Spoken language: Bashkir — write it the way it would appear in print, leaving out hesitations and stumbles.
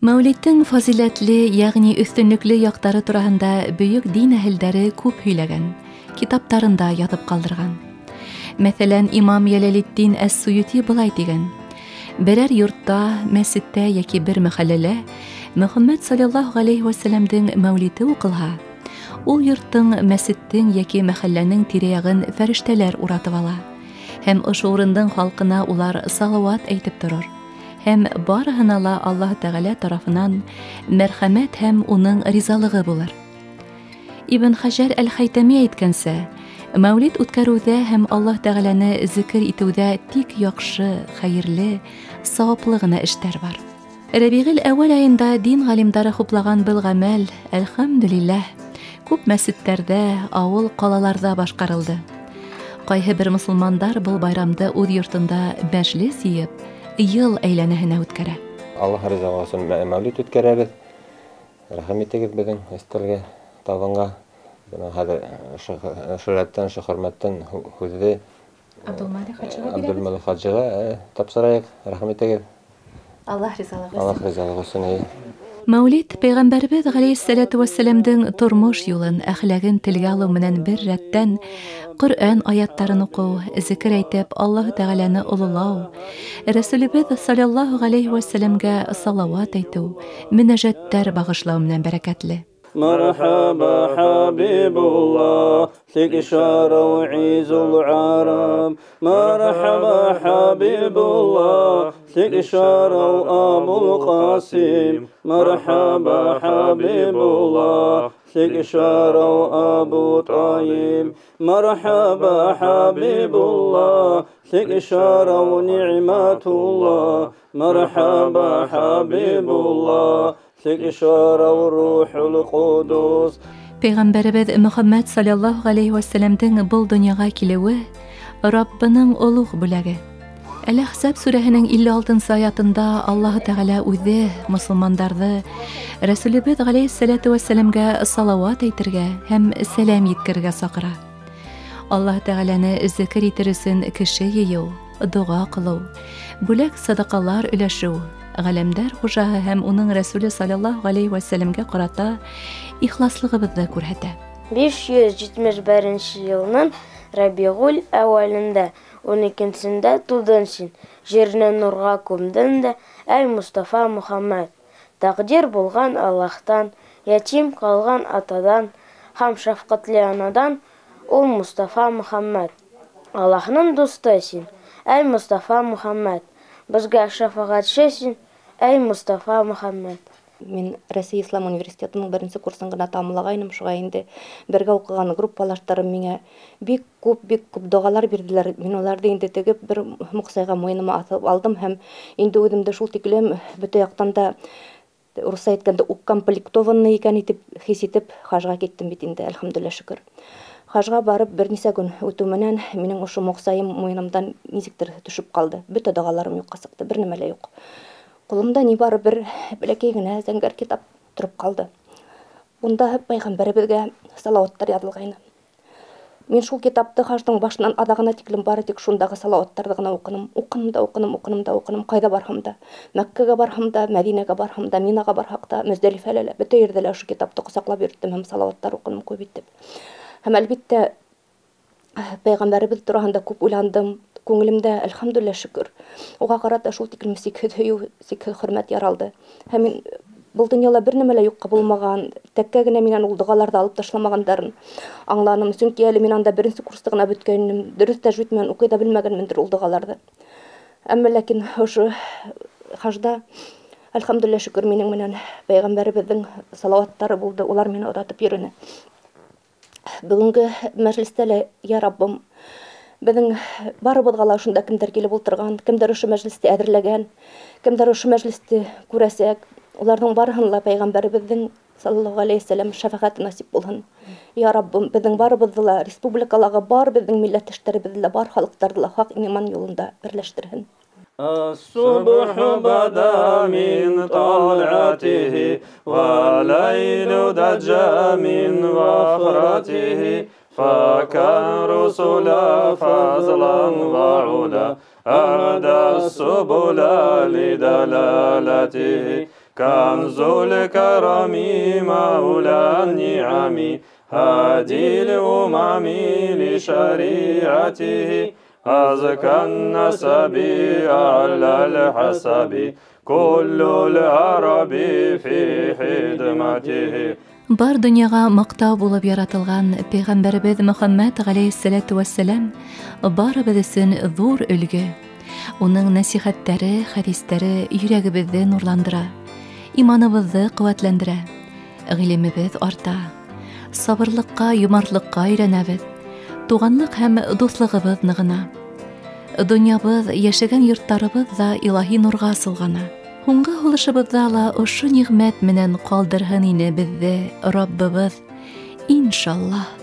Мәүлиттең фазиләтле, йәғни өҫтөнлөклө яҡтары тураһында бөйөк дин әһелдәре күп һөйләгән, китаптарында яҙып ҡалдырған. Мәҫәлән, имам Йәләлетдин әс-Суюти былай тигән: берәр йортта, мәсеттә йәки бер мәхәлләлә Мөхәммәд саллаллаһу ғәләйһи вәсәләмдең мәүлите уҡылһа, ул йорттоң, мәсеттең йәки мәхәлләнең тирә-яғын фәрештәләр уратып ала һәм ошо урындың халҡына улар салауат әйтеп торор. Һәм барыһына ла Аллаһ Тәғәлә тарафынан мәрхәмәт һәм уның ризалығы булыр. Ибн Хәжәр әл-Хәйтәми әйткәнсә, мәүлид үткәреүҙә һәм Аллаһ Тәғәләне зикер итеүҙә тик яҡшы, хәйерле, сауаплы ғына эштәр бар. Рәбиғил әүәл айында дин ғалимдары хуплаған был ғәмәл, әлхәмдүлилләһ, күп мәсеттәрҙә, ауыл, ҡалаларҙа башҡарылды. Ҡайһы бер мосолмандар был байрамды үҙ йортонда мәжлес йыйып, йыл әйләнәһенә үткәрә. Аллаһ ризалығы өсөн мәүлид үткәрәбеҙ. Рәхим итегеҙ беҙҙең өҫтәлгә, табынға. Бына хәҙер ошо рәттән, ошо хөрмәттән һүҙҙе Абдулмалик хажиға бирәбеҙ. Абдулмалик хажиға тапшырайыҡ. Рәхим итегеҙ. Аллаһ ризалығы өсөн. Аллаһ ризалығы өсөн. Мәүлид пәйғәмбәребеҙ ғәләйһиссәләтү вәссәләмдең тормош юлын, әхләген телгә алыу менән бер рәттән Ҡөрьән аяттарын уҡыу, зикер әйтеп Аллаһ Тәғәләне ололау, Рәсүлебеҙ саллаллаһу ғәләйһи вәссәләмгә салауат әйтеү, мөнәжәттәр бағышлау менән бәрәкәтле. Мархаба хабибуллах, тик ишара уизул араб. Мархаба хабибуллах, тик ишара Абул Ҡасим. Мархаба хабибуллах, тик ишара Абу Тайиб. Мархаба хабибуллах, тик ишара ни'матуллах. Мархаба хабибуллах, тик ишара рухул ҡудус. Пәйғәмбәребеҙ Мөхәммәд саллаллаһу ғәләйһи вәссәләмдең был донъяға килеүе Раббының олуғ бүләге. Әл-Әхзаб сүрәһенең 56-нсы аятында Аллаһ Тәғәлә үҙе мосолмандарҙы Рәсүлебеҙ ғәләйһиссәләтү вәссәләмгә салауат әйтергә һәм сәләм еткерергә саҡыра. Аллаһ Тәғәләне зикер итер өсөн кеше йыйыу, доға ҡылыу, бүләк садаҡалар өләшеү, ғаләмдәр хужаһы һәм уның Рәсүле саллаллаһу ғәләйһи вәссәләмгә ҡарата ихласлығыбыҙҙы күрһәтә. 571 йылның Рәбиғул әүәлендә, 12-сендә тыуҙың син, жерне нурға күмдең дә, әй Мустафа Мөхәммәт. Тәҡдир булған Аллаһтан, ятим ҡалған атадан, һәм шәфҡәтле анадан ул Мустафа Мөхәммәт. Аллаһның дусты син, әй Мустафа Мөхәммәт. Беҙгә шәфәғәтсе син, әй Мустафа Мөхәммәт. Мин Рәсәй Ислам университетының беренсе курсын ғына тамамлағайным, шуға инде бергә уҡыған группалаштарым миңә бик күп, бик күп доғалар бирҙеләр. Мин уларҙы инде тегеп бер муҡсайға муйыныма аҫып алдым һәм инде үҙемде шул тиклем бөтә яҡтан да, урыҫса әйткәндә, укомплектованный икән итеп хис итеп хажға киттем бит инде, әлхәмдүлилләһ, шөкөр. Хажға барып бер нисә көн үтеү менән минең ошо муҡсайым муйынымдан нисектер төшөп ҡалды. Бөтә доғаларым юҡҡа сыҡты, бер нәмә лә юҡ. Ҡулымда ни бары бер бәләкәй генә зәңгәр китап тороп ҡалды. Унда пәйғәмбәребеҙгә салауаттар яҙылғайны. Мин шул китапты хаждың башынан аҙағына тиклем бары тик шундағы салауаттарҙы ғына уҡыным. Уҡыным да уҡыным, уҡыным да уҡыным. Ҡайҙа барһам да, Мәккәгә барһам да, Мәҙинәгә барһам да, Минаға барһаҡ та, Мөздәлифәлә лә, бөтә ерҙә лә ошо китапты ҡосаҡлап йөрөттөм һәм салауаттар уҡыным күп итеп. Һәм әлбиттә пәйғәмбәребеҙ тураһында күп уйландым. Күңелемдә, әлхәмдүлилләһ, шөкөр. Уға ҡарата шул тиклем сикһеҙ һөйөү, сикһеҙ хөрмәт яралды. Һәм мин был донъяла бер нәмә лә юҡҡа булмаған, тәккә генә минән ул доғаларҙы алып ташламағандарын аңланым. Сөнки әле мин анда беренсе курсты ғына бөткәйнем, дөрөҫ тәжвид менән уҡый ҙа белмәгәнмендер ул доғаларҙы. Әммә ләкин ошо хажда, әлхәмдүлилләһ, шөкөр, минең менән пәйғәмбәребеҙҙең салауаттары булды, улар мине оҙатып йөрөнө. Бөгөнгө мәжлестә лә, я Раббым, беҙҙең барыбыҙға ла ошонда кемдәр килеп ултырған, кемдәр ошо мәжлесте әҙерләгән, кемдәр ошо мәжлесте күрәсәк, уларҙың барыһын ла пәйғәмбәребеҙҙең саллаллаһу ғәләйһи вәсәләм шәфәғәте насип булһын. Я Раббым, беҙҙең барыбыҙҙы ла, республикалағы бар беҙҙең милләттәштәребеҙҙе лә, бар халыҡтарҙы ла хаҡ иман юлында берләштерһен. الصبح بدا من طلعته والليل دجى من وفرته فكان رسلا فضلا وعلا أهدى السبل لدلالته كنز الكرم مولى النعم هادي الأمم لشريعته أزكى النسب أعلى الحسب كل العرب في خدمته. Бар донъяға маҡтау булып яратылған пәйғәмбәребеҙ Мөхәммәт ғәләйһиссәләтү вәссәләм барыбыҙ өсөн ҙур өлгө. Уның нәсихәттәре, хәдистәре йөрәгебеҙҙе нурландыра, иманыбыҙҙы ҡеүәтләндерә, ғилемебеҙ арта, сабырлыҡҡа, йомартлыҡҡа өйрәнәбеҙ, туғанлыҡ һәм дуҫлығыбыҙ нығына. Донъябыҙ, йәшәгән йорттарыбыҙ ҙа илаһи нурға сылғана. Һуңғы һулышыбыҙҙа ла ошо ниғмәт менән ҡалдырһын ине беҙҙе Раббыбыҙ, иншаллаһ.